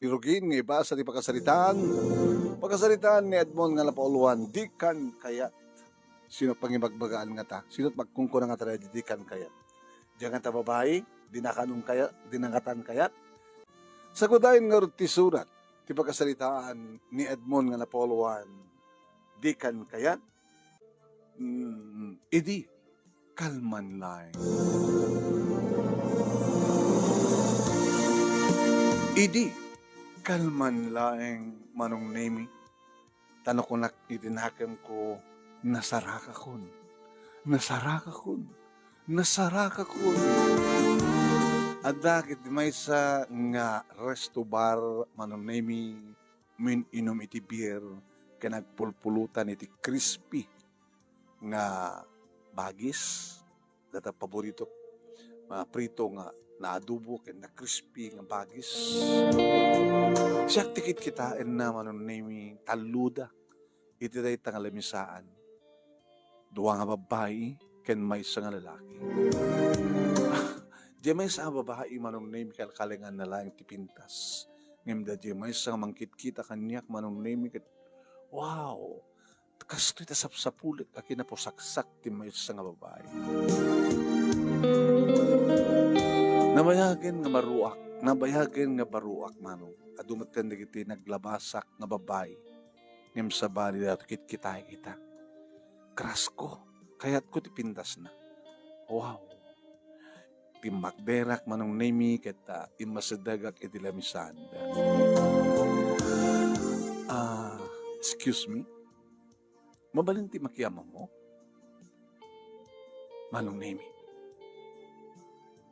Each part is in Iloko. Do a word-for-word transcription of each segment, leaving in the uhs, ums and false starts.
Irugin nga ibasa ti pakasaritaan. Pakasaritaan ni Edmond nga napauluan, Dikan Kayat. Sino pangibagbagaan ngata? Sino magkunkuna ngata daydi Dikan Kayat? Diay ngata babai, dina kanon kayat, dina ngatan kayat? Sagudayen ngarud ti surat ti pakasaritaan ni Edmond nga napauluan, Dikan Kayat. Mm, idi, kalman laeng. Idi, kalman laeng, Manong Nemi. Ta no kunak iti nakemko, nasarakakon. Nasarakakon. Nasarakakon. Adda ket maysa nga resto bar, Manong Nemi, min-inum iti beer, ken agpulpulutan iti crispy nga bagis, data paborito, ah, prito nga naadobo ken na crispy nga bagis. Siak ti kitkitaenna, Manong Nemi, talloda iti dayta nga lamisaan. Dua nga babbai ken maysa nga lalaki. Diay maysa nga babbai, Manong Nemi, kalkalinganna laeng ti pintas. Ngem daydiay maysa nga mangkitkita kaniak, Manong Nemi, ket, wow! Kastoy ta sapsapulik a kinapusaksak ti maysa nga babbai. Nabayagen nga baruak, nabayagen nga baruak, Manong. Adu metten dagiti naglabasak nga babbai. Ngem sabali daytoy kitkitaek ita. Crush ko, kayatko ti pintasna. Wow! Timmakderak, Manong Nemi, ket, ah, immasidegak iti lamisaan. Ah, excuse me? Mabalin ti makiammo? Manong Nemi.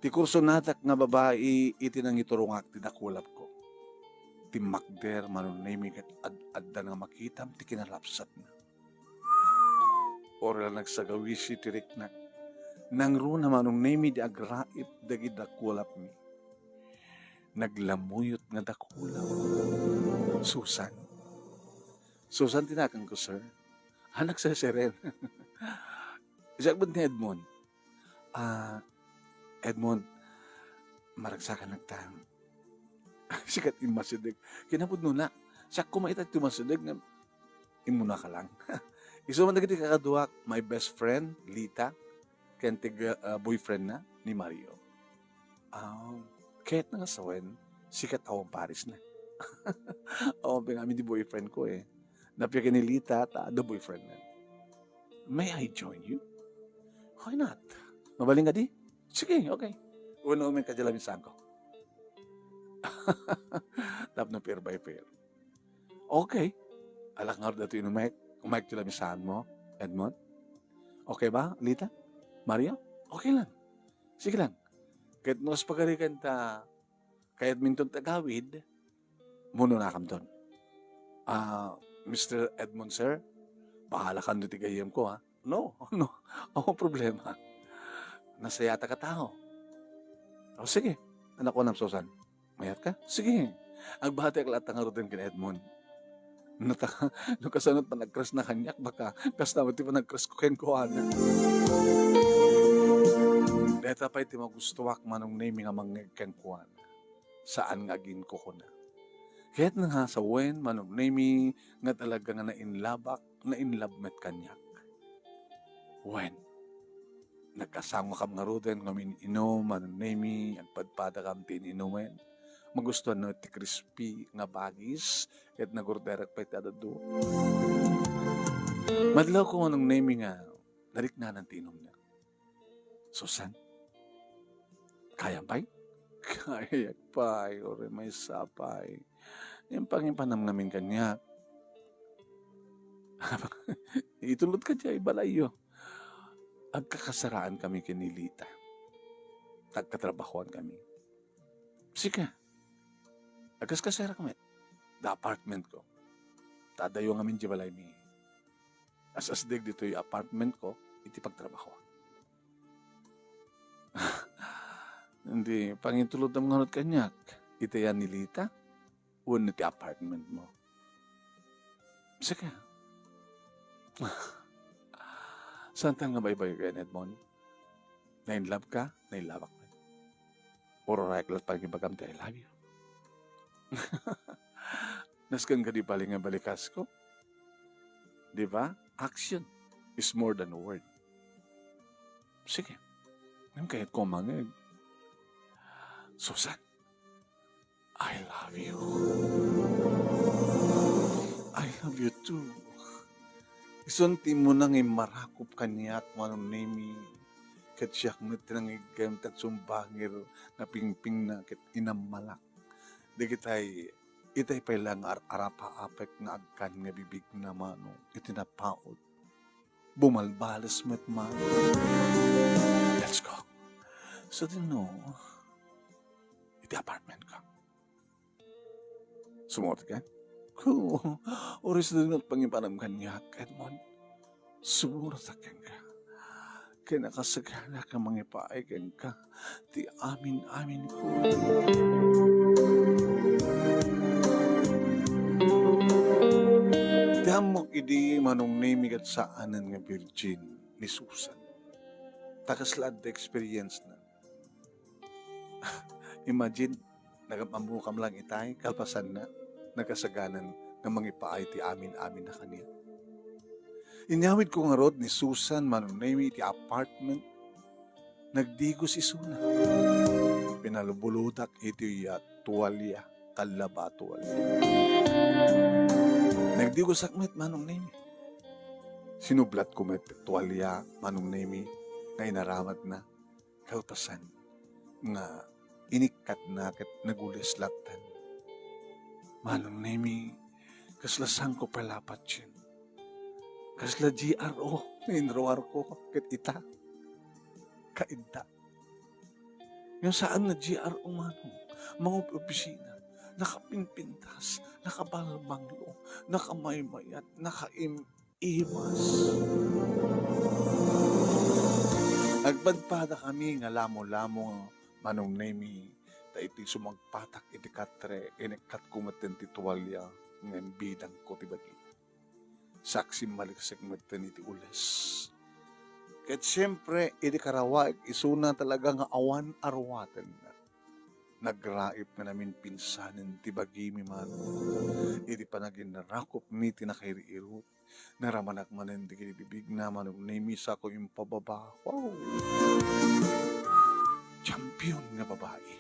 Ti kursonadak nga babai iti nangiturongak ti dakulapko. Timmakder, Manong Nemi, ket ad-adda nga makitam ti kinalapsatna. Uray la nagsagawisi ti riknak. Nangruna, Manong Nemi, di agraip dagiti dakulapmi. Naglamuyot nga dakulap. Susan. Susan ti naganko, sir. Ah, nagseseren. Siak met ni Edmond. Ah, Edmond, maragsakanak ta. Sika ti immasideg. Kinapudnona, siak koma ita ti umasideg nga immunaka lang. Isu man dagiti kakaduak, my best friend, Lita, ken ti ga-, ah, boyfriend na ni Mario. Ah, kayatna nga sawen, sika ti awan parisna. Awan pay nga amin ti boyfriend ko, eh. Napia ken ni Lita, ta adda boyfriend na. May I join you? Why not? Mabalin kadi? Sige, okay. Uno umin ka di lamisaanko. Tapno pair by pair. Okay. Alak ngarud daytoy inumek. Umek ti lamisaanmo, Edmond. Okay ba, Lita? Mario? Okay lang. Sige lang. Ket no kas pagarikan ta, kayatminton ti agawid, umunonakamton. Ah, Mister Edmond, sir, bahala ka no ti gayyemko, ha? No, no. Awan problema. Nasayatak a tao. O, sige. Ania kunam, Susan? Mayat ka? Sige. Agbatiak latta ngaruden ken Edmond. No ta, no kasano ti panag-crush na kaniak, baka kasta met ti panag-crush ko kenkuana. Dayta pay ti magustuak, Manong Nemi, nga mangngeg kenkuana. Saan nga aginkukuna. Kayatna nga sawen, Manong Nemi, nga talaga nga nainlabak, nainlove met kaniak. Wen, nagkasangokam ngaruden nga umin-inum, Manong Nemi, agpadpadakam ti in-inumen. Magustuanna ti crispy nga bagis, ket nagurderek pay ti adadu. Madlawko, Manong Nemi, nga nariknanan ti inumna. Susan, kayam pay? Kayak pay, uray maysa pay. Impangipanam ngamin kaniak. Itulod ka diay balayyo. Agkakasaraan kami ken ni Lita. Agkatrabahoan kami. Sika, agkaskasarak met. Da apartment ko. Ta adayo ngamin diay balaymi. As-asdeg ditoy apartment ko iti pagtrabaho. Iti pangitulodam ngarud kaniak, iti yan ni Lita, wenno ti apartment mo? Sika. Saantan nga baybay ken Edmond? Nainlove ka, nainlabak met. Ururayak la't pangibagam ti I love you. Nasken kadi bali nga balikasko? Di ba? Action is more than word. Sige. Ngem kayatko mangeg. Susan, I love you. I love you too. Isun ti immuna nga immarakop kaniak, Manong Nemi, ket siak met ti nangiggem ti agsumbangir nga pingpingna ket inammalak. Dagitay, itay pay la nga ar-arapaapek nga agkan nga bibigna, Manong, iti napaut. Bumalbales met, Manong. Let's go. Sadino, iti apartment ka. Sumuot ka? Oo. Oras na nga pangipanam kaniak, Edmond. Sumurotak kenka. Ken nakasagana ka mangipaay kenka. Ti amin-amin ko. Ti ammok idi, Manong Nemi, ket saanen nga virgin ni Susan. Ta kasla adda experience na. Imagine, nagam-ammokam lang itay, kalpasanna, nakasaganan nga mangipaay ti amin-amin a kaniak. Inyawidko ngarud ni Susan, Manong Nemi, iti apartment. Nagdigos isuna. Pinalubuludak iti, ah, tuwalya, kallaba a tuwalya. Nagdigosak met, Manong Nemi. Sinublatko met ti tuwalya, Manong Nemi, nga inaramatna. Kalpasan nga inikkatna ket nagules lattan. Manong Nemi, kasla sangko pay la patien. Kasla G R O nga inruarko ket ita. Kaidda. Ngem saan nga G R O, Manong. Mangob-opisina. Nakapinpintas. Nakabalbanglo. Nakamaymayat. Nakaim- imas. Agpadpadakami nga lamo-lamo, Manong Nemi, ta iti sumagpatak iti katre, inikkatko metten ti tuwalya nga imbidangko ti bagi. Saksi maliksek metten iti ules. Ket siempre, idi karawaek isuna talaga nga awan aruatenna. Nagraip nga naminpinsanen ti bagimi, Manong. Iti panaginrakopmi ti nakair-irut, naramanak manen dagiti bibigna, Manong Nemi, sako impababa. Wow! Champion nga babai.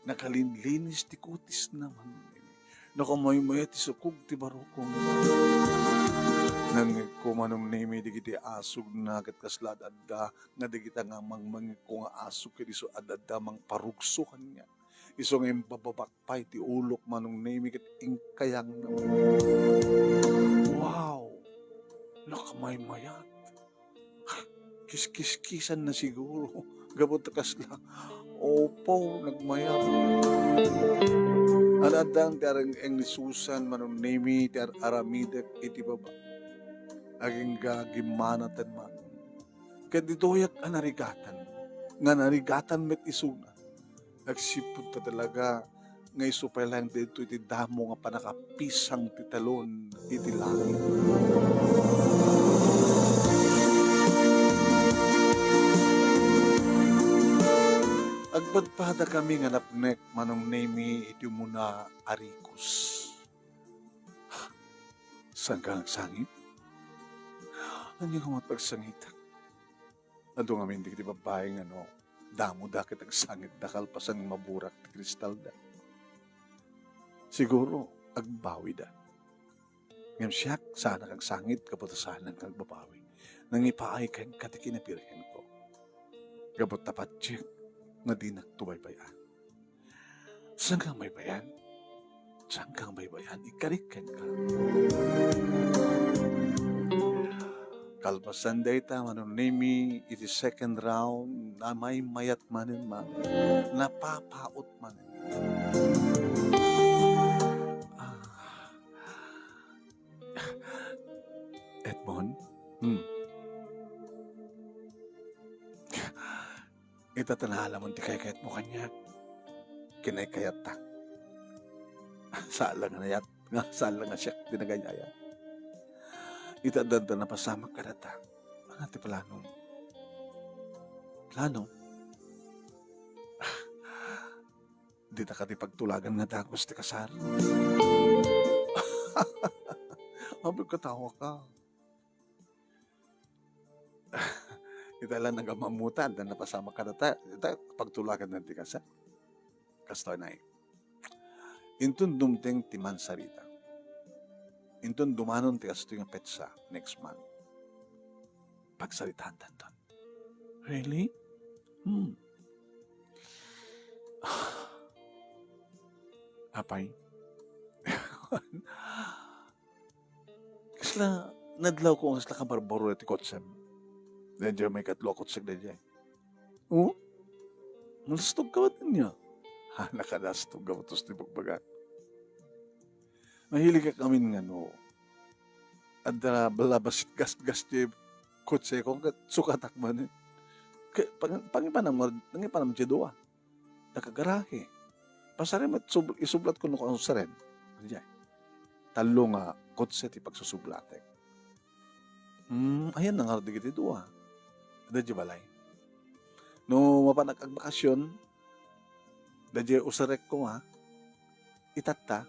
Nakalinlinis ti kutisna, Manong Nemi. Nakamaymayat ti sukog ti barukong. Nangngegko, Manong Nemi, dagiti asugna ket kasla ad-adda nga dagita nga mangmangngegko nga asug ket isu ad-adda mangparugso kaniak. Isu nga imbababak pay ti ulok, Manong Nemi, ket inkayangna. Wow! Nakamaymayat. Kiskiskisanna siguro. Gapu ta kasla. Opo, nagmayat. Ad-addan ti areng-eng ni Susan, Manong Nemi, ti ar-aramidek iti baba. Agingga gimmanaten, Manong. Ket ditoyak a narigatan, nga narigatan met isuna. Agsipud ta talaga nga isu pay laeng didto iti damo nga pannakapisang ti talon iti langit. Agpadpadakami nga napnek, Manong Nemi, iti umuna a rikos. Saanka nga agsangit? Ania nga met pagsangitak? Adu ngamin dagiti babbai nga no damoda ket agsangitda kalpasan nga maburak ti kristalda. Siguro, agbawida. Ngem siak, saanak agsangit gapu ta saanak agbabawi. Nangipaay kenka ti kinabirhenko. Gapu ta patiek nga dinak to baybay-an. Saanka nga baybay-an? Saanka nga baybay-an? Ikkarik kenka. Kalpasan dayta, Manong Nemi, iti second round, namaymayat manen, Manong. Napapaot manen. Ah. Edmond? Hmm. Ita ta naalamon ti kaykayatmo kaniak. Kinaykayat ta. Saan la nga nayat, nga saan la nga siak ti nagayayat. Ita addan ta napasamak kadata. Ania ti planom? Plano? Dita kadi pagtulagan nga dagus ti kasar? Abe, katawa ka. Ita la nagamamutan, ta napasamak kadata, ita pagtulagan ti kasar. Kastoy na eh. Inton dumteng ti mansarita. Inton dumanon ti kastoy nga petsa, next month. Pagsaritaantanton. Really? Hmm. Apay? Kasla, nadlaw ko, kasla kabarbaro ti kotsem. Daydiay maikatlo a kotsek daydiay. Oh? Nalastog ka ba niya? Ha, nakadastog ka ba tos ti bagbagak? Mahilig ka kami nga no. Adda balabasit gasgas ti kotse ko, ket sukatak man. Ke-, pang-, pangipanam, nangipanam ti dua. Nakagarahe. Pasari met sub-, isublat ko no kung saren. Diay. Tallo nga kotse ti pagsusublatek. Hmm, ayan na nga dagiti dua. Daydiay balay. No mapan agbakasyon, daydiay usarek ko, ha? Itatta,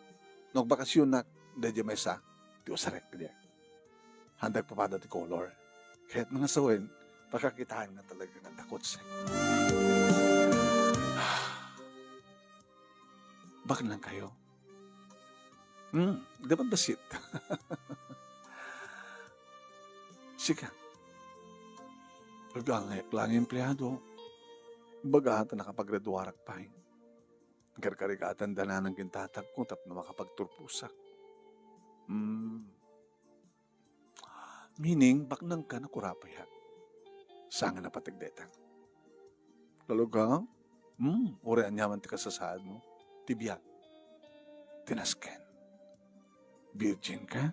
no agbakasyonak, daydiay maysa, ti usarek, diay. Handak papada ti kolor. Ket nga sawen, pakakitaan nga talaga nga takot siya. Baknang kayo? Hmm, dapat basit. Sika. Pagangayek lang empleado. Baga ta nakapaggraduarak pay. Karkarigatan da nanang kintatag ko tapno makapagturposak. Hmm. Meaning, baknang ka, nakurapayak. Saan nga napateg dayta? Talaga? Hmm, uray aniaman ti kasasaadmo. Ti biag. Ti nasken. Virgin ka?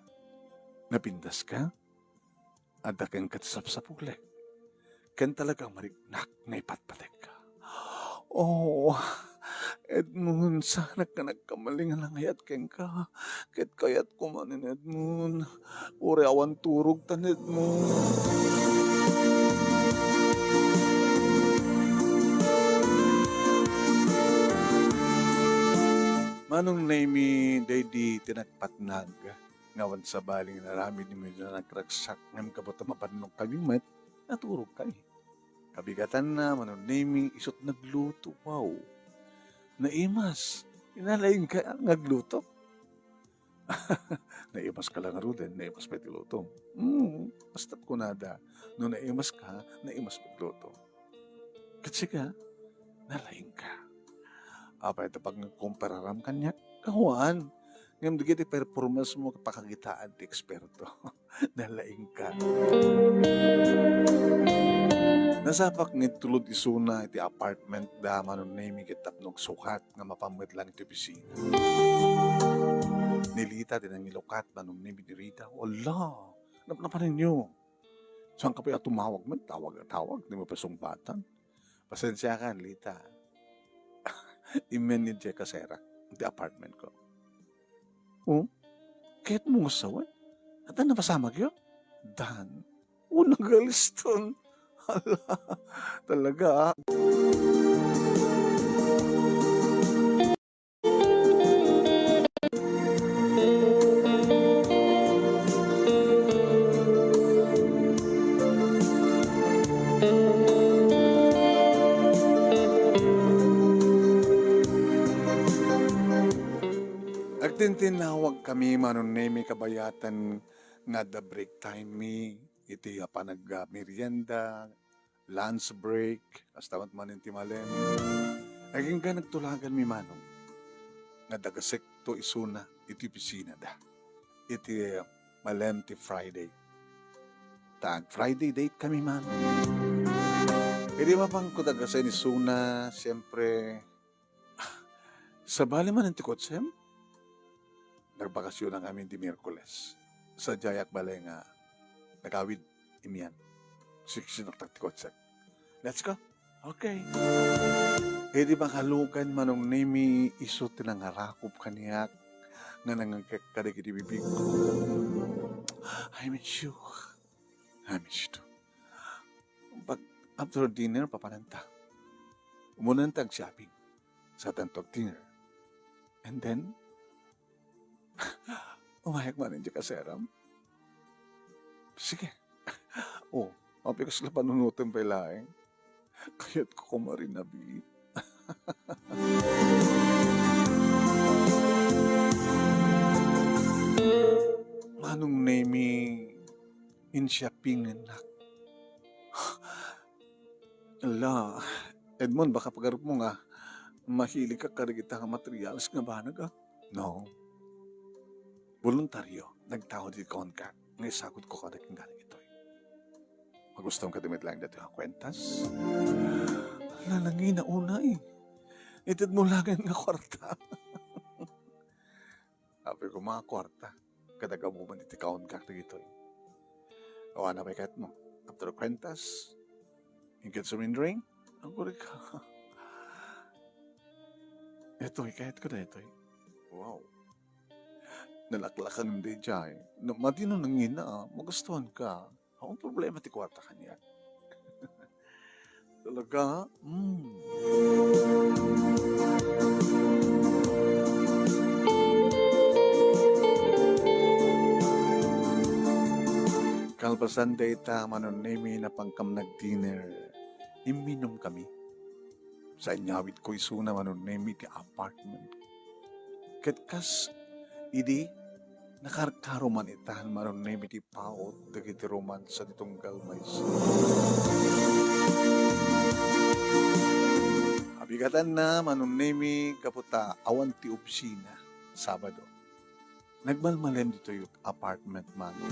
Napintas ka? Adda kenka ti sapsapulek. Ken talaga mariknak nga ipatpategka. Oh, Edmund, saanak nga nagkamali nga nangayat kenka. Ket kayatko manen, Edmund. Uray awan turogtan, Edmund. Manong Nemy, daydi ti nagpatnag. Nga awan sabali nga inaramidmi nga nagragsak ngem gapu ta mabannogkami met, naturogkami. Kabigatanna, Manong Nemy, isu't nagluto. Wow! Naimas! Nalaingka nga agluto? Naimaska la ngaruden, naimas pay ti lutom. Hmm, basta't kunada, no naimaska, naimas pay ti lutom. Ket sika, nalaingka. Apay ta pagkumpararam kaniak? Awan. Ngem dagiti performancemo, pakakitaan ti eksperto. Nalaingka. Nasapak nga itulod isuna iti apartment da Manong Nemy ket tapno agsukat nga mapan met lang iti opisina. Ni Lita ti nangilukat, Manong Nemy, ni Rita. Ala, napnapaninyo. Saan ka pay a tumawag met? Tawag a tawag, di mo pay sungbatan. Pasensiakan, Lita. Immen ni Jay kaserak, iti apartment ko. Oh? Kayatmo nga sawen? Adda napasamagyo? Dan. Oh, nagaliston. Hala, talaga, ah. Agtintinnawag kami, Manong Nemy, kabayatan nga adda break time mi iti apan agmerienda, lunch break, kasta met manen ti malem. Agingga nagtulagan mi, Manong, nga dagasekto isuna iti opisina da. Iti malem ti Friday. Ta ag-Friday date kami, Manong. Idi mapanko dagasen isuna, siyempre, sabali manen ti kotsem? Nagbakasyonan kami di Miyerkules. Sadiayak balay nga nagawid imian. Siksinaktak ti kotsek. Let's go. Okay. Idi makalugan, Manong Nemy, isu ti nangarakop kaniak nga nangngegkek kadagiti bibigko. I miss you. I miss you too. Pag after dinner, papananta. Umunanta ag-shopping. Satanto ag-dinner. And then, umayak man idiay kaseram. Sige. O, apay kasla panunotem pay laeng? Kayatko koma rin, abi. Manong Nemi, in-shoppingennak. Ala, Edmond, baka pagarupmo nga mahiligka kadagita nga materials nga banag, a? No. Boluntario, nagtao ti kaunka nga isagutko kada kenka dagitoy. Magustuem kadi met laeng daytoy a kuentas? Ala, nangina unay. Itedmo laeng nga kuarta. Apay koma a kuarta, kada gapu man iti kaunka dagitoy. Awan a pay kayatmo? After kuentas, inkay sumindring? Agurayka. Daytoy, kayatko daytoy. Wow. Nalaklakam daydiay. Na, madi no nangina, a, magustuanka. Awan problema ti kuarta kaniak. Talaga? Mm. Kalpasan dayta, Manong Nemi, napangkam nag-dinner. Imminumkami. Sa inyawidko isuna, Manong Nemi, ti apartment. Ket kas idi, nakarkaro man itan, Manong Nemi, ti paut dagiti romansa ti tunggal maysa. Abigatanna, Manong Nemi, gapu ta awan ti opisina, Sabado. Nagmalmalem ditoy apartment, Manong.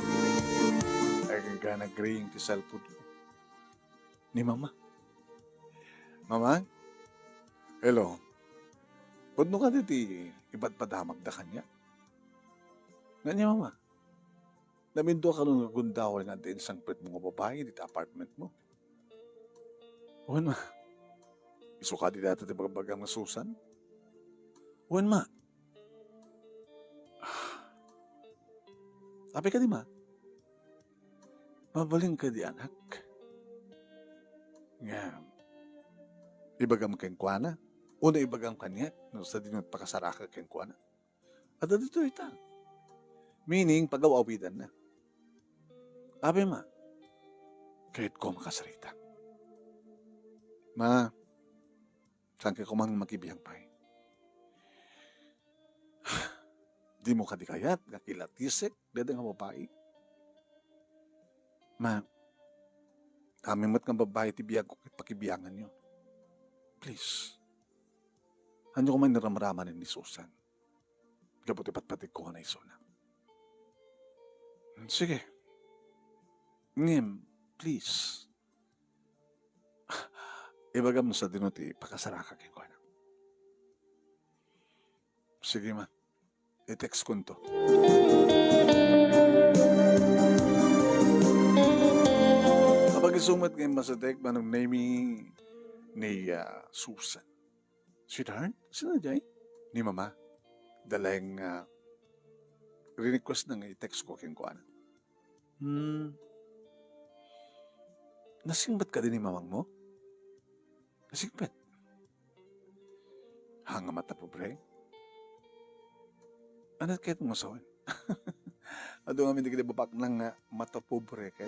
Agingga nagring ti cellphone ko. Ni Mama. Mama? Hello. Pudno kadi ti ipadpadamagda kaniak? Nga ni Mama? Namindua kano nga gundaway nga adda insangpetmo nga babai dita apartment mo? Wen, Ma. Isu kadi dayta ti bagbagam nga Susan? Wen, Ma. Apay kadi, Ma? Mabalin kadi, anak? Nga, ibagam kenkuana? Wenno ibagam kaniak no sadino ti pakasaraka kenkuana? Adda ditoy ita. Meaning, pagaw-awidanna. Apay, Ma, kayatko a makasarita. Ma, saan kadi koma nga makibiang pay? Dimo kadi kayat nga kilatisek dayta nga babai? Ma, amin met nga babai ti biagko ket pakibianganyo. Please. Haanyo koma iniramraman ni Susan. Gapu ti patpategko nga isuna. Sige. Ngem, please. Ibagam no sadino ti pakasaraka kenkuana. Sige, Ma. I-text konto. Apay isu met nga immasideg, Manong Nemi, ni, ah, Susan. Sweetheart, sino diay? Ni Mama. Dalaeng, ah, request na nga i-text ko kenkuana. Hmm. Nasingpet kadi ni mamangmo? Nasingpet. Haan nga matapobre? Ania kayatmo a sawen? Adu ngamin dagiti babaknang nga matapobre ket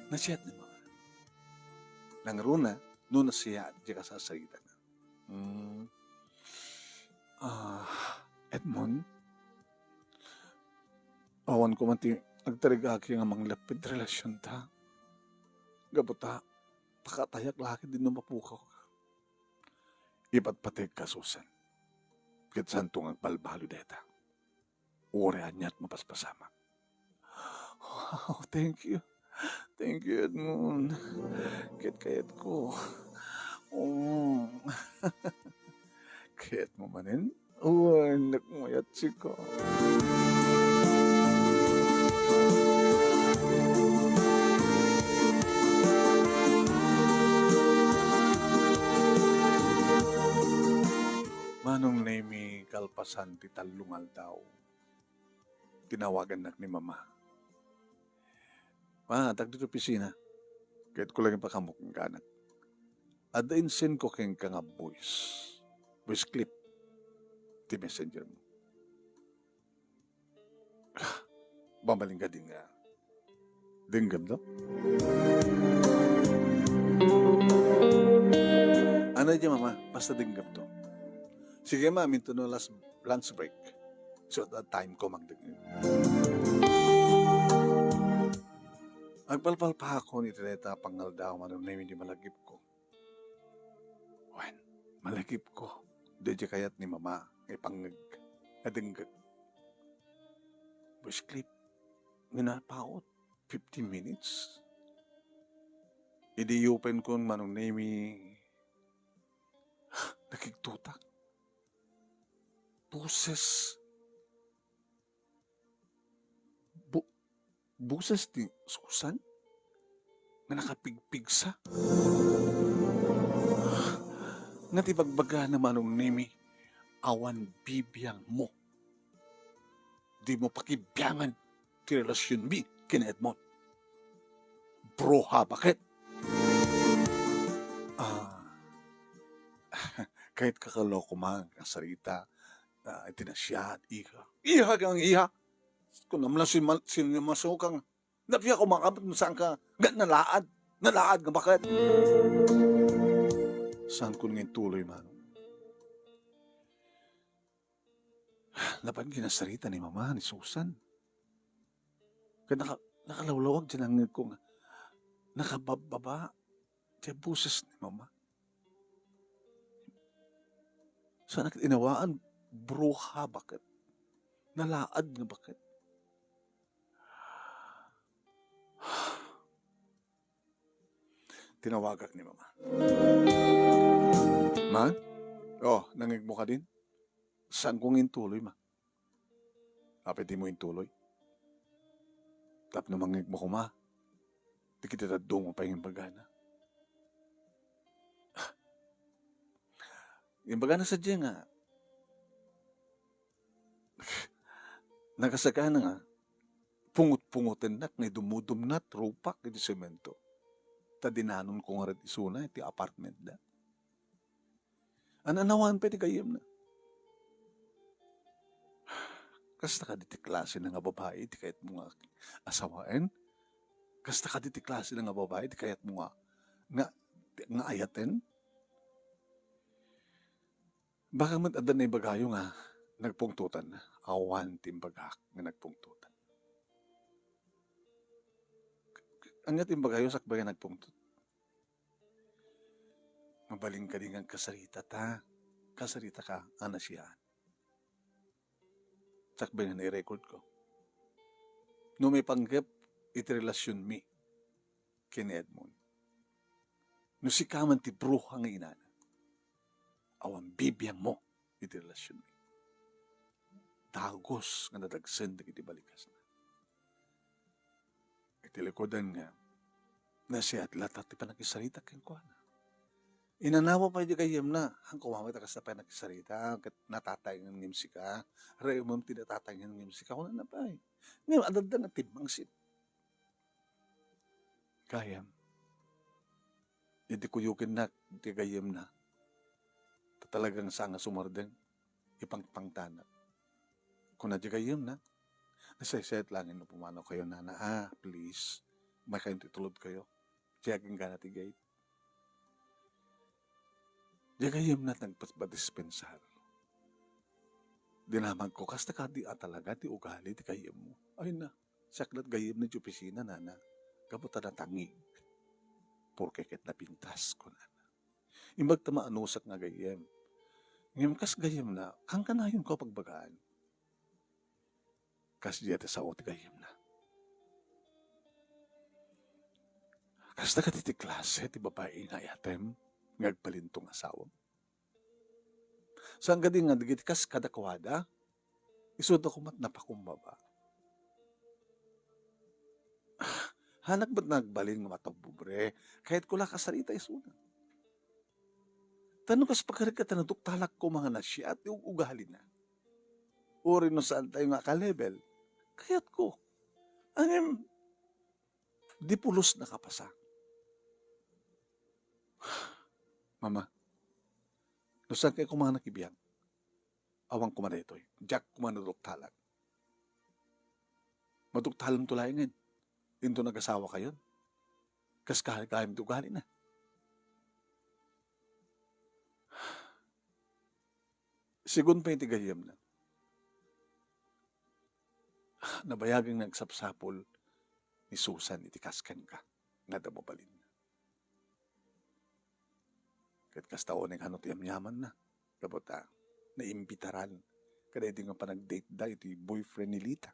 nasiat ni mama. Nangruna no nasiat diay kasasarita. Hmm. Ah, Edmond? Awan ko man ti agtarigaki nga manglapid ti relasionta. Gapu ta, pakatayak la ketdi no mapukawka. Ipatpategka, Susan. Ket saanto nga agbalbaliw dayta. Uray aniat mapaspasamak. Wow, thank you. Thank you, Edmond. Ket kayatko. Oo. Kayatmo manen? Wen, nagmayat sika. Manong Nemi, kalpasan ti tallo nga aldaw, tinawagannak ni Mama. "Ma, addak ditoy opisina. Kayatko laeng ipakammo kenka, anak. Adda insendko kenka nga voice. Miss Cliff, ti messenger mo. Mabalin kadi nga denggemto? Ano di, Mama? Basta denggemto. Sige, Ma, minto no last lunch break. So, that time ko magdengngem. Agpalpalpakon iti dayta pangaldaw, Manong Nemi, di malagipko. Wen, malagipko, daydi kayat ni Mama nga ipangngeg nga denggek. Miss Cliff, nga napaut, fifteen minutes. Idi iyupenkon, Manong Nemi, nakigtutak. Boses. Bu-, boses ti Susan nga nakapigpigsa. Nga ti bagbagana, Manong Nemi, awan bibiangmo. Dimo pakibiangan ti relasionmi ken Edmond. Bruha, baket. Ah, kayat ka kalo koma nga sarita, ah, iti nasia, iha. Iha kang iha. Kunam la sin mal-, sin masukang. Napia ko makabot mo saan ka. Ga nalaad. Nalaad nga baket. Saan ko nga intuloy, Manong? Laban kinasarita ni Mama, ni Susan. Kaya naka-, nakalawlawag dyan ang ngeg ko nga. Nakabababa. Ti boses ni Mama. Saan ak inawaan, bruha, baket. Nalaad nga baket. Tinawagak ni Mama. Ma? Oh, nangngegmo kadin? Saan ko nga intuloy, Ma? Apay dimo intuloy? Tapno mangngegmo koma, ti kitadaddo mo pay nga imbagana. Imbagana sadiay nga, nakasagana nga, pungot-pungotennak nga idumudumna ti rupak iti semento. Ta dinanonko ngarud isuna iti apartmentda. An-annawan pay ti gayyemna. Kasta kadi ti klasena nga babai ti kayatmo nga asawaen? Kasta kadi ti klasena nga babai ti kayatmo nga, nga, nga ayaten? Baka met adda naibagayo nga nagpungtotan. Awan ti imbagak nga nagpungtotan. Ania ti imbagayo sakbay nga nagpungtot? Mabalin kadi nga agkasarita ta. Kasarita ka a nasiaan. Sakbay nga nai-record ko. No maipanggep iti relasionmi ken ni Edmond, no sika man ti bruha nga inana, awan bibiangmo iti relasionmi. Dagus nga nadagsen dagiti balikasna. Iti likudan nga, nasiat latta ti pannakisarita kenkuana. Inanawa pay di gayyemna, han kumamay ta kasta pay nakisarita, ket natataengen ngem sika, reemem ti natataengen ngem sika, kunana pay. Ngem adda nga timmangsit. Gayyem, idi kuyokennak ti gayyemna, ta talagang saan nga sumardeng, ipangpangtanak. Kuna di gayyemna, nasaysayat laeng no pumanaw kayo, nana, ah, please, umay kayo ti tulod kayo. Diak inggana ti gate. Di gayyemna nagpadispensar. Dinamagko, kasta kadi a talaga ti ugali ti gayyemmo. Ay na, siak lat gayyem ni ti opisina, nana. Gapu ta natangig. Porke ket napintas, kunana. Imbag ta maanusak nga gayyem. Ngem kas gayyemna, kankanayon ko pagbagaan. Kasdiay ti sao ti gayyemna. Kasta kadi ti klase ti babai nga ayatem nga agbalintong asawam? Saan kadi nga dagiti kas kadakuada, isuda koma ti napakumbaba. Hanak met nagbalin nga matapobre, kayatko la kasarita isuna. Ta no kas pagkarikatan, naduktalak koma nga nasiat ti ug-, ugalina. Uray no saantayo nga ka-level, kayatko. Ngem, di pulos nakapasa. Mama, No saan kayo koma nakibiang, awan koma daytoy. Diak koma naduktalan. Maduktalanto laengen. Inton agasawakayon, kas kayatkayo ti ugalina. Segun pay iti gayyemna, nabayageng nagsapsapul ni Susan iti kas kenka nga adda mabalinna. Ket kasta unay kano ti yamyamanna, gapu ta naimbitaran kadaydi nga panagdate da iti boyfriend ni Lita.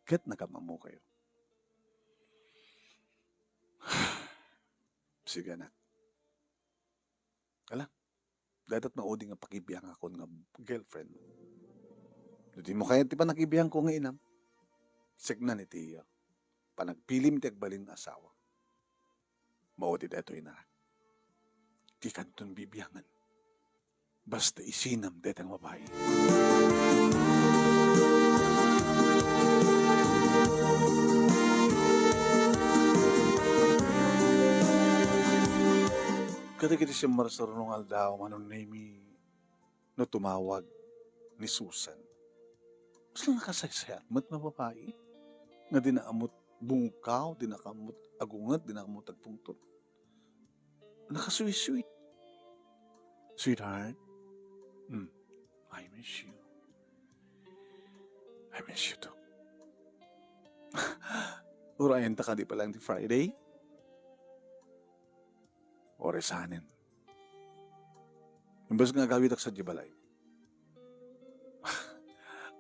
Ket nagam-ammokayo. Sige, anak. Ala, dayta met maudi nga pakibiangakon nga girlfriend. No dimo kayat ti panakibiangko nga inam, seknan iti panagpilim ti agbalin nga asawa. Maudi daytoy, anak. Dikanton bibiangen. Basta isinam dayta nga babai. Kadagiti simmarsarno nga aldaw, Manong Nemy, no tumawag ni Susan, kasla nakasaysayat met nga babai nga dina ammo bungkaw, dina ammo agunget, dina ammo agpungtot. Nakasweet-sweet. "Sweetheart, mm, I miss you. I miss you too." Urayenta kadi pay laeng ti Friday? Uray sanen. Imbes nga agawidak sadiay balay.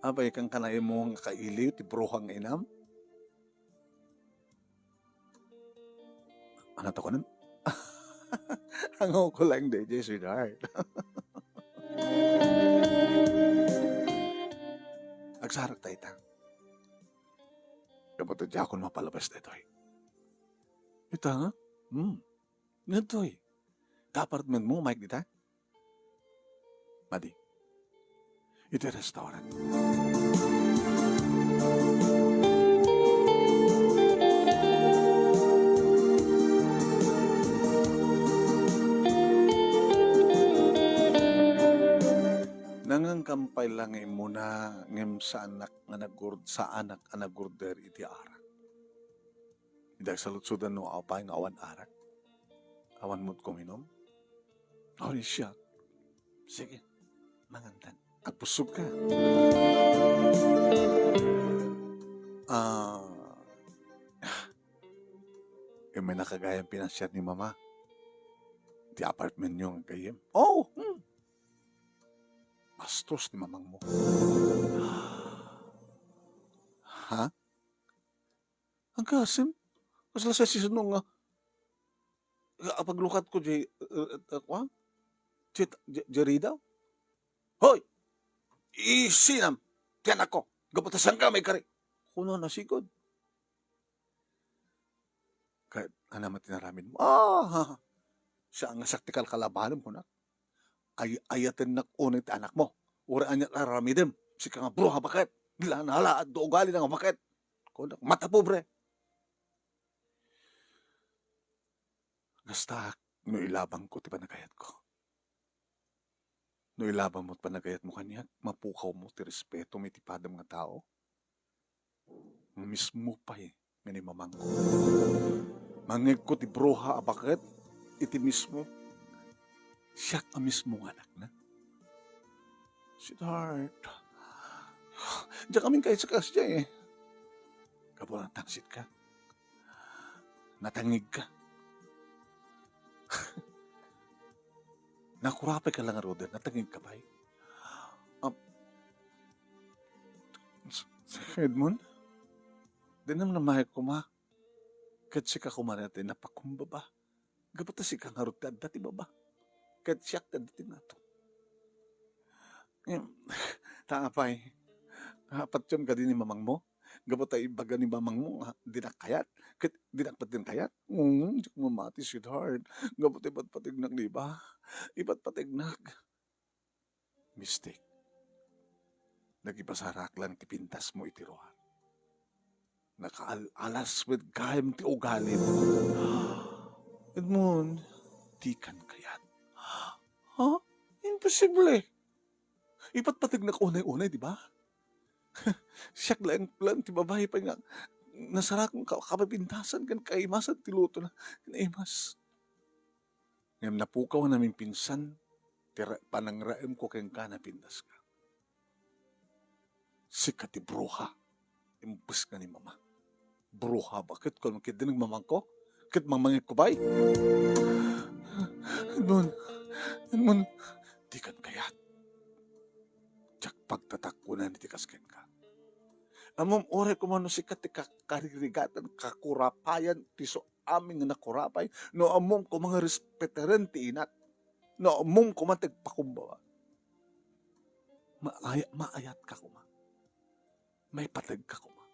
Apay, kankanayon nga kailiw ti bruha nga inam? Ania ti kunak? Angawko laeng daydiay, sweetheart. Agsarok ta ita. Gapu ta diakon mapalabas daytoy. Ita, ha? Hmm. Daytoy. Ti apartment mo, Mike, dita? Madi. Iti restaurant. Nangankam pay la nga immuna, ngem saanak nga nagord-, saanak a nagorder iti arak. Idi agsaludsodan no apay nga awan arak? Awan met uminum? O, siak. Sige, mangantan. Agbussogka. Ah, immay na gayam pinasiar ni Mama ti apartmentyo nga gayyem. O, hmm. Bastos ni mamangmo. Ha? Agasem, kasla sasisino nga, nga apaglukatko diay, eh, eh, kuan? Diay, diay, diay ridaw? Hoy! Isinam ti anakko, gapu ta saanka maikari. Kunana sigud. Ket ania met ti inaramidmo? Ah, saan nga siak ti kalkalabanem, kunak. Ay-ayatennak unay ti anakmo. Uray ania ti aramidem, sika nga bruha baket. Nalaat ti ugalina nga baket. Kunak, mata pobre. Gastaak no ilabangko ti panagayatko. No ilabangmo ti panagayatmo kaniak, mapukawmo ti respetom iti padam nga tao. Mismo pay nga ni mamangko. Mangngegko ti bruha a baket iti mismo. Siak a mismo nga anakna. Sweetheart, diak amin kayat sa kasdiay. Gapu ta nangsitka. Natangngegka. Nakurapay ka la ngaruden, natangngegka pay. Ah, s-, s-, Edmond? Dinam namnamaek koma. Ket sika koma ti napakumbaba. Gapu ta sika ngarud ti adda ti baba. Ket siak ti adda ti nato. Em, ta apay, patiem kadi ni mamangmo? Gapu ta ibaga ni mamangmo nga dinak kayat, ket dinak met kayat? Ngem, diak mamati, sweetheart. Gapu ta ipatpategnak, di ba? Ipatpategnak. Mistake. Nagipasarak lang ti pintasmo iti ruar. Nakaal-alas met gayam ti ugalim. Edmond, dikan kayat. Ha? Imposible. Ipatpategnak unay-unay, di ba? Siak laeng lang ti babai pay nga nasarakon ka-, kapipintasan ken kaimasan ti lutona. Naimas. Ngem napukaw a naminpinsan ti ra-, panangraemko kenka, napintaska. Sika ti bruha. Imbes nga ni mama. Bruha ba? Ket kun ket di nagmamangko? Ket mamangitko pay? Edmond, Edmond, dikan kayat. Diak pagtatakkunan iti kas kenka. Ammom, uray koma no sika ti ka-, karirigatan, kakurapayan, ti su-, amin nga nakurapay, no ammom koma nga respetaren ti inak, no ammom koma ti agpakumbaba, maaya-, maayatka koma, maipategka koma.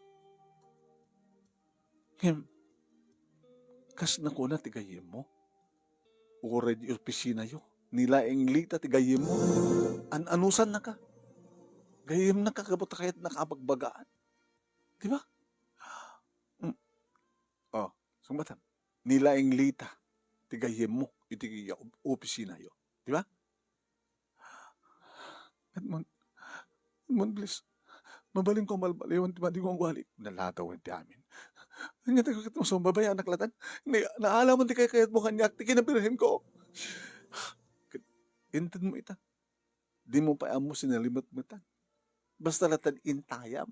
Ngem, kas nakuna ti gayyemmo, uray di opisinayo, ni Laeng Lita ti gayyemmo, an-anusannaka. Gayyemnaka gapu ta kayatnaka a bagbagaan. Di ba? Mm. Oh, sungbatam. Ni Laeng Lita ti gayyemmo iti op-, opisinayo. Di ba? Edmond, Edmond, please. Mabalinko a malbaliwan ti madi nga ugali. Nalataw ti amin. Ania ti kakitmo, sumbabayanak latta. Ni, naalaman ti kaykayatmo kaniak, ti kinabirhenko. Ket, intedmo ita. Dimo pay ammo sinalimutmetan. Basta latta intayam.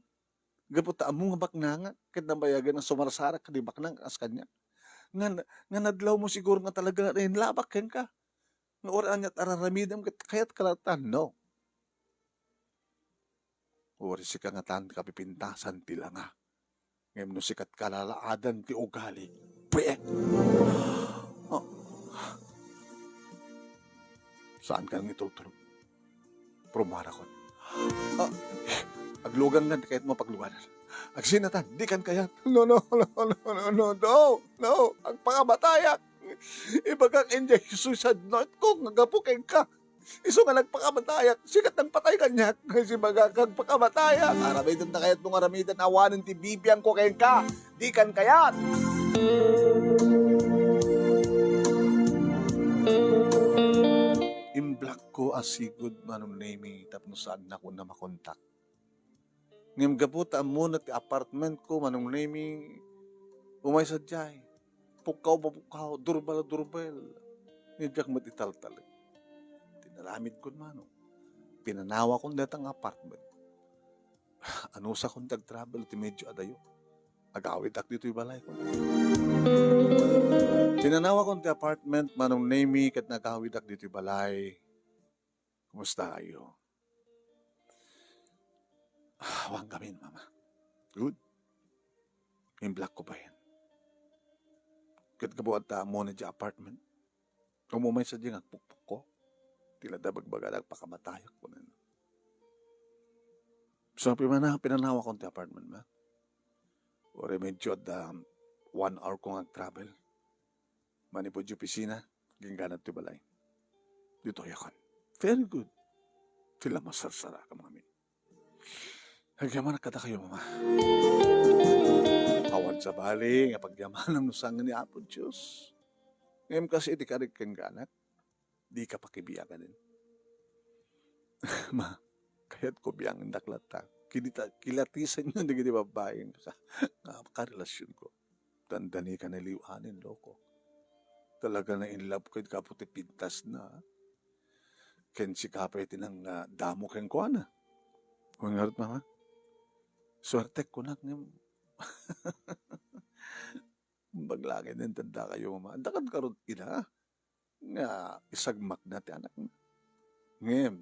Gapu ta ammo nga baknangak, ket nabayagan a sumarsarak kadi baknang kas kaniak. Nga, nga nadlawmo siguro nga talaga nga nainlabak kenka. Nga uray aniat a raramidem ket kayatka latta, no? Uray sika ngatan kapipintasan ti langa. Ngem no sika ti kalalaadan ti ugali, pwet! Oh. Saanka nga itultulog? Prumarakon. Ah, aglugan nga, di kayat mo pagluganan. Agsinatan, dikan kayat. No, no, no, no, no, no, no, no. Agpakamatayak. Ibagak idiay suicide note ko nga gapu kenka. Isu nga nagpakamatayak, sika ti nagpatay kaniak. Sibagak agpakamatayak. Aramidem ta kayat mo nga aramiden, awanen ti bibiangko kenka. Dikan kayat. Imblockko a sigud, Manong Nemy, tapno saannakon a makontak. Ngem gapu ta ammona ti apartmentko, Manong Nemy, umay sadiay. Pukkaw a pukkaw, durbel a durbel. Ni diak met italtalek. Ti naramidkon, Manong, pinanawakon dayta nga apartment. Anusakon ti agtravel iti medio adayo. Agawidak ditoy balay, kun. Pinanawakon ti apartment, Manong Nemy, ket nagawidak ditoy balay. Kumusta kayo? Ah, awan ngamin, Mama. Good. Imblockko payen. Ket gapu ta ammona diay apartment. Umay sadiay nga agpukpukko. Ti la da bagbagada agpakamatayak, kunan. So, pimana-, pinanawakon ti apartment, Ma. Uray medyo adda one hour ko nga agtravel. Manipud diay opisina, agingga ditoy balay. Ditoy akon. Very good. Ti la masarsarakam ngamin. Agyamanak kadakayo, Mama. Awan sabali nga pagyamanam no saan nga ni Apo Dios. Ngem kas iti karik ken anak, dika pakibianganen. Ma, kayatko biangendak latta. Kinita-, kilatisenyo dagiti babbai nga ka-, nga karelasionko. Dandani ka naliw-anen, loko. Talaga na in love ko gapu ti pintasna. Ken sika pay ti nang, ah, damo kenkuana. Wen ngarud, Mama? Suertek kunak ngem. Baglangit intendakayo, Mama. Adda kad karud ina nga isagmakna ti anakna. Ngem,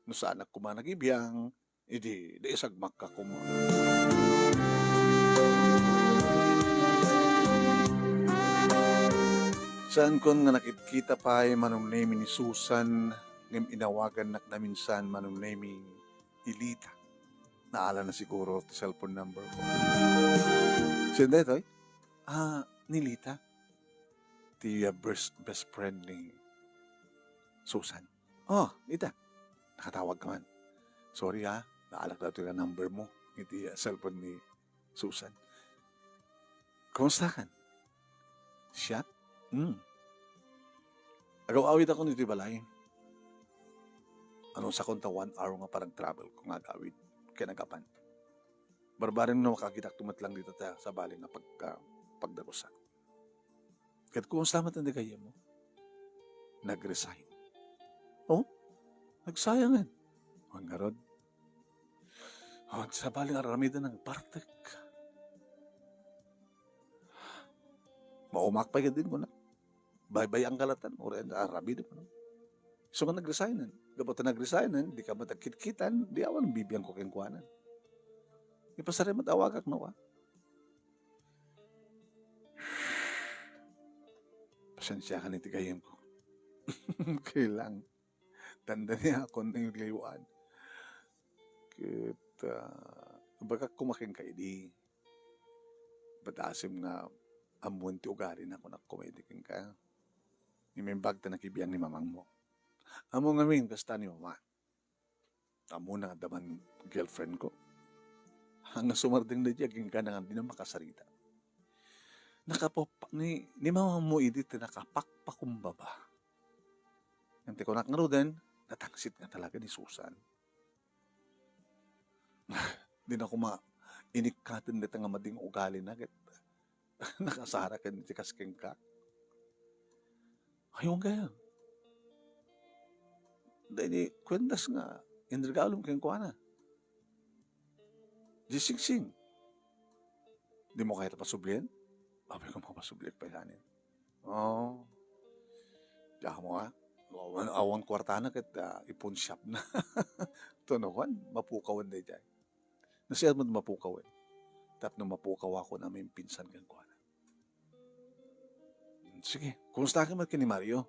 no saanak koma nagibiang, idi, di isagmakka koma. Saankon nga nakitkita pay, Manong Nemy, ni Susan, ngem inawagannak naminsan, Manong Nemy, ni Lita. Naalana siguro ti cellphone number ko. Sino daytoy? Ah, ni Lita. Ti, ah, best, best friend ni Susan. Oh, Lita. Nakatawag ka man. Sorry, ha. Naalak daw ti number mo iti, ah, cellphone ni Susan. Kumusta kan? Siak? Hmm. Agaw-awidakon iti balay. Anusakon ta one hour nga panag-travel ko nga agawid ken agapan. Barbareng no makakitak met lang dita ta sabali nga pagka-, pagdagusak. Ket kumusta met ti gayyemmo? Nag-resign. Oh? Nagsayangan. Wen ngarud. Oh, sabali nga aramiden nagbartek. Maumak pay ket din kunak. Baybay-angka latta, uray aramidem, no? Isu nga nag-resignen. Gapu ta nag-resignen, dika met agkitkitan, di awan bibiangko kenkuana. Ipasarem met awagak, no, a? Pasensiakan iti gayyemko. Kailang. Dandaniakon nga layuan. Ket, ah, bagak koma kenka idi. Badasem nga ammoen ti ugalina, kunak koma idi kenka. Imbag ta nakibiang ni mamangmo. Ammo ngamin, kasta ni mama. Ammona nga adda man girlfriend ko. Haan nga sumardeng daydiay kenka nga dina makasarita. Nakapop-, ni, ni mamangmo idi ti nakapakpakumbaba. Ngem ti kunak ngaruden, natangsit nga talaga ni Susan. Dina koma inikkaten dayta nga madi nga ugalina ket nakasara ken ti kas kenka. Ay, wen gayam. Daydi kuentas nga inregalom kenkuana. Di singsing. Dimo kayat a pasublien? Apay ko, mapasubliek pay laeng. Oh. Diak mo, a? Awan, awan kuartana ket, ah, ipon shop na. Tuno kuan, mapukawen daydiay. Nasiat met mapukawen. Tapno mapukawakon a maipinsan kenkuana. Sige, kumusta ka met ken ni Mario?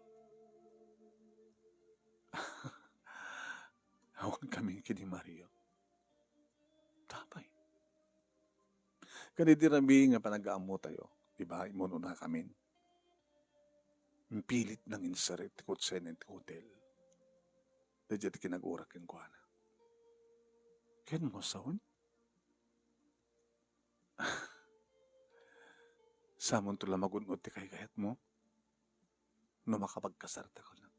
Awan kami ken ni Mario. Apay? Kadaydi rabii nga panag-aammotayo, di ba, immun-unakamin? Impilit nang insar iti kotsena iti hotel. Daydiay ti kinagurak kenkuana. Ken mo sawen? Samonto la magun-od ti kaykayatmo? No makapagkasarta, kunak.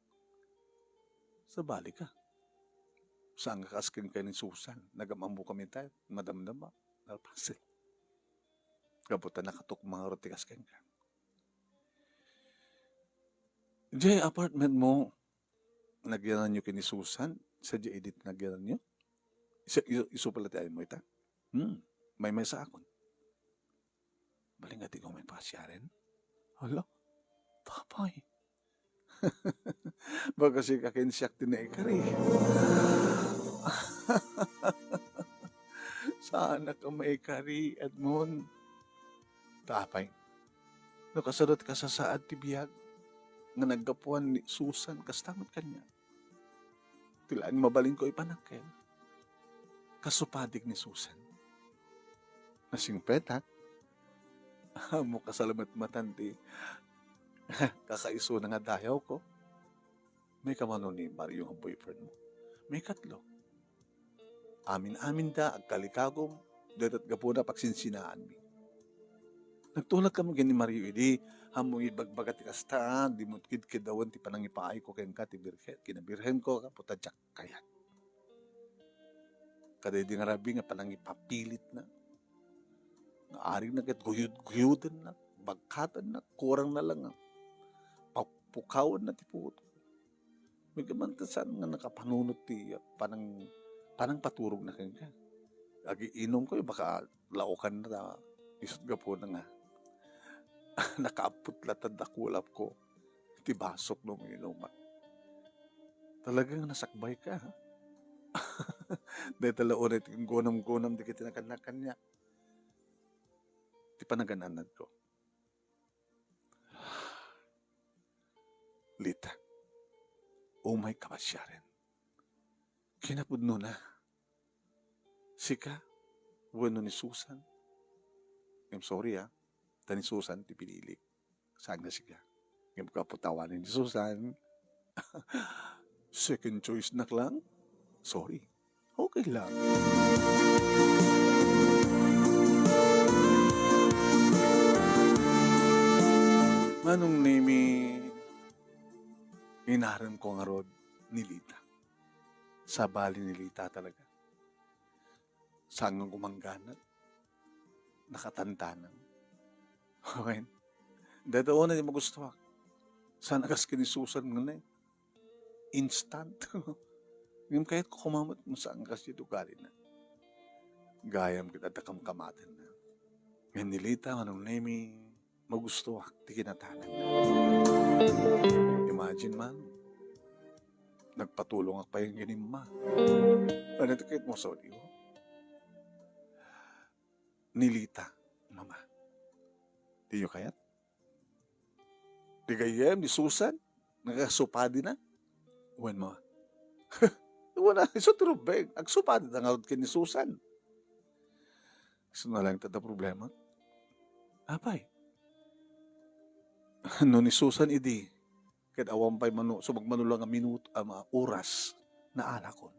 Sabali ka. Saan nga kas kenka ni Susan, nagam-ammo kami tayo, madamdama, nalpasen. Gapu ta nakatukma ngarud ti kas kenka. Diay apartment mo, nagyananyo ken ni Susan, sadiay idi ti nagyananyo? Isu, isu, isu pala ti ayonmo ita? Hmm, maymaysaakon. Bali nga di ko maipasiaren. Hala, apay. Baka sika ken siak ti naikari. Saanak a maikari, Edmond. Apay, no kasano ti kasasaad ti biag nga naggapuan ni Susan, kasta met kaniak. Ti laeng mabalinko ipanakkel, kasupadik ni Susan. Nasingpetak. Ammo kasalametmetan ti kakaisuna nga dayawko. Maikamanon ni Mario nga boyfriend mo. Maikatlo. Amin-aminda, agkalikagum, dayta gapuna pagsinsinaanmi. Nagtulak kami ken ni Mario idi, ammo ibagbaga ti kasta, dimo kidkedawen ti panangipaayko kenka ti birhen, kinabirhenko, gapu ta diak kayat. Kadaydi nga rabii nga panangipapilitna. Nga arigna ket guyod-guyodenna, bagkatenna, kurangna la nga papukawenna ti puot. Maikamanon ta saan nga nakapanunot ti panang-, panangpaturogna kenka. Agiinumko, baka laokanna ta isut' gapuna nga nakaapput latta ti dakulapko ti basok no mainumak. Talaga nga nasakbayka, ha? Dayta la unay ti gunam-gunam dagiti nakannak kaniak. Ti panagan-annadko. Lita, umay kapasiaren. Kinapudnona, sika wenno ni Susan? I'm sorry, ah. Ta ni Susan ti pinilik. Saan nga sika? Ngem gapu ta awanen ni Susan, second choice nak lang. Sorry. Okay lang. Manong Nemi, inarem ko ngarud ni Lita. Sabali ni Lita talaga. Saan nga gumangganat? Nakatantanang. Wen, dayta unay ti magustuak. Saan a kas ken ni Susan nga ne, instant. Ngem kayatko koma met no saan nga kas iti ugalina. Gayam ket adda kamkamatenna. Ngem ni Lita, Manong Nemi, magustuak ti kinatanangna. Imagine man, nagpatulongak pay ken ni Mama. Ano ti kayatmo, saudi ko? Ni Lita, Mama. Diyo kayat? Di gayyem ni Susan, nakasupadina? Wen, Mama. Wen, isu ti rumbeng, agsupadina ngarud ken ni Susan. Isu na lang ti adda problema. Apay, no ni Susan idi, ket awan pay mano, sumagmano lang a minuto, a, ma-, oras, naalakon.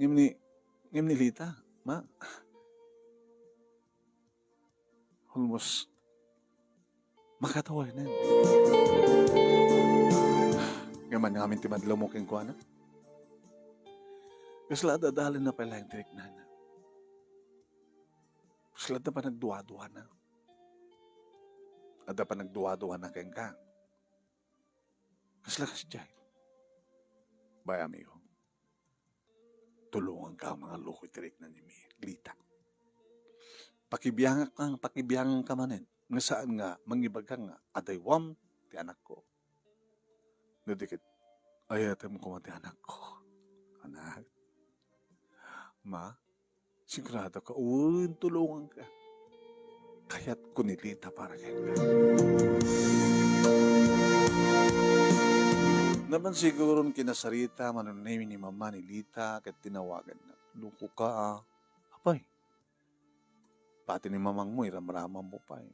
Ngem ni, ngem ni Lita, ma, almost makatawanen. Ngem man ngamin ti madlawmo kenkuana? Kasla adadalenna pay laeng ti riknana. Kasla adda panagduaduana. Adda panagduaduana kenka. Kasla kasdiay. Bay, amigo. Tulonganka a mangalluko iti rikna ni Mi-, Lita. Pakibiangak lang, pakibianganka manen. Nga saan nga mangibaga nga adaywam ti anakko. No di ket, ayatem koma ti anakko. Anak. Ma, sigurado ka, wen, tulonganka. Kayatko ni Lita para kenka. Napan siguron kinasarita, Manong Nemi, ni Mama ni Lita, ket tinawaganna. Loko ka, a. Apay, pati ni mamangmo, iramramanmo pay.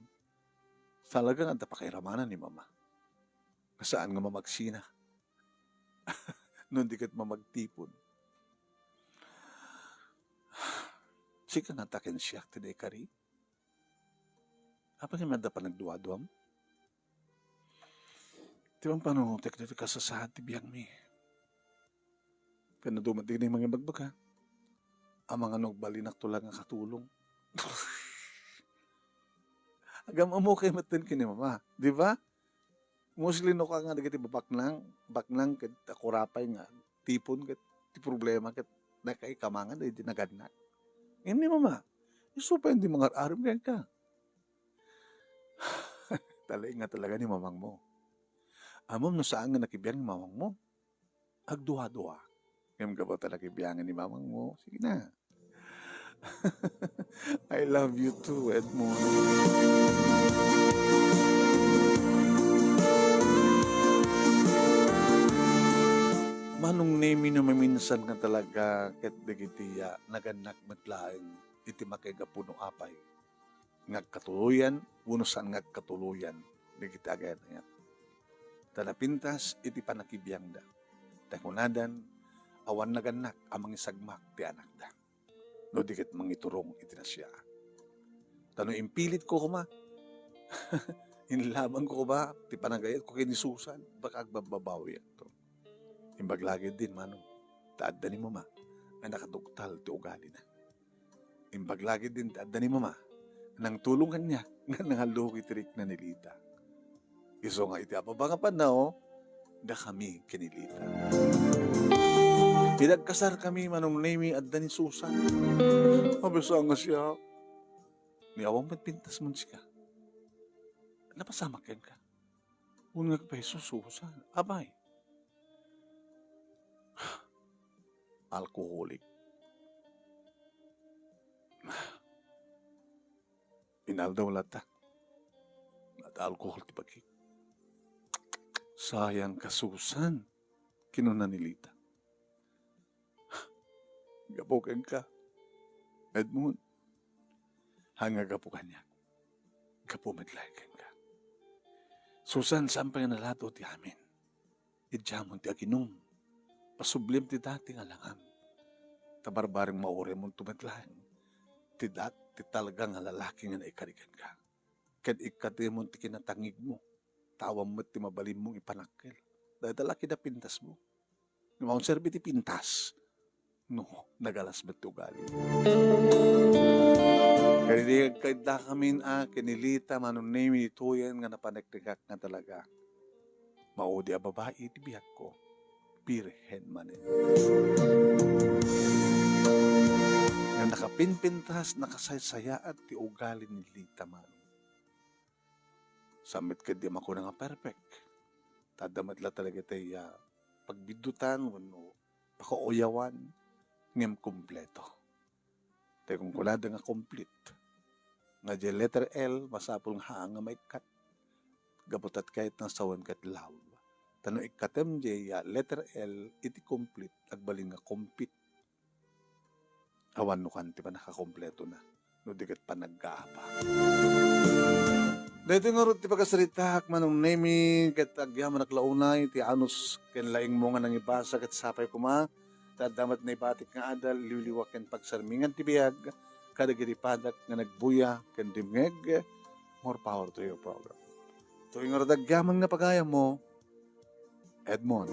Talagang adda pakairamanan ni Mama. Nga saan nga mamagsina. No di ket mamagtipon. Sika ngata ken siak ti naikari? Apay nga adda panagduaduam? Ti pampanunotek ditoy kasasaad ti biangmi. Ken no dumat dagiti mangibagbaga, amangan no agbalinakto lang nga katulong. Agam-amokay metten ken ni Mama, di ba? Mostly no ka nga dagiti babaknang, baknang ket akurapay nga tipon ket ti problema ket nakaikamangan dagiti nagannak. Ngem ni Mama, isu pay ti mangar-arem kenka. Talaing nga talaga ni mamangmo. Ammom no saan nga nakibiang ni mamangmo? Agduadua. Ngem gapu ta nakibiangan ni mamangmo, sige na. I love you too, Edmond. Manong Nemi, no maminsan nga talaga ket dagiti, ah, nagannak met laeng iti makaigapu no apay nga agkatuloyan wenno saan nga agkatuloyan dagiti agayat-ayat. Ta napintas iti pannakibiangda. Ta kunadan, awan nagannak a mangisagmak ti anakda no di ket mangiturong iti nasiaak. Ta no impilitko koma, inlabanko koma ti panagayatko ken ni Susan, baka agbabbabawiakto. Imbag la ketdin, Manong, ta adda ni Mama nga nakatungtal ti ugalina. Imbag la ketdin ti adda ni Mama nga nangtulong kaniak nga nangalluko iti rikna ni Lita. Isu nga iti apabangapannao, dakami ken ni Lita. Idi agkasarkami, Manong Nemi, adda ni Susan. Abay, saan nga siak? Ni awan met pintasmon sika. Napasamak kenka. Wen nga agpayso, Susan. Abay. Alcoholic. Inaldaw latta. Adda alcohol ti bagik. Sayang ka, Susan, kinuna ni Lita. Gapu kenka, Edmond. Haan nga gapu kaniak, gapu met laeng kenka. Susan, saan pay nga nalado ti amin. Idiamon ti aginum. Pasubliem ti dati nga langam. Ta barbareng mauremonto met laeng ti dat-, ti talaga nga lalaki nga naikari kenka. Ket ikkatemon ti kinatangngegmo, ta awan met ti mabalimmong ipanakkel. Dayta la kinapintasmo. Maunserbi ti pintas no nagalas met ti ugali. Kadi agkaidda kamin a kinilita Manong Nemi ditoyen nga napaneknekak nga talaga. Maudi a babai ti biagko. Birhen manen. Nga nakapinpintas, nakasaysayaat ti ugali ni Lita Manong. Saan met ketdi a makuna nga perfect. Ta adda met la talaga tay, ah, pagbiddutan wenno pakauyawan ngem kompleto. Tay kunkunada nga complete. Nga diay letter L, masapul nga haan nga maikkat. Gapu ta ket nasawen ket love. Ta no ikkatem diay, ah, letter L iti complete, agbalin nga compete. Awan no kan ti panakakompletona, no di ket panaggaapa. Daytoy ngarud ti pakasaritaak, Manong Nemi, ket agyamanak la unay ti anus ken laingmo nga nangibasa ket sapay koma, ta adda met naibatik nga adal, liwliwa ken pagsarmingan ti biag, kadagiti padak nga nagbuya ken dimngeg. More power to your program. Daytoy ngarud agyaman nga pagayammo, Edmond.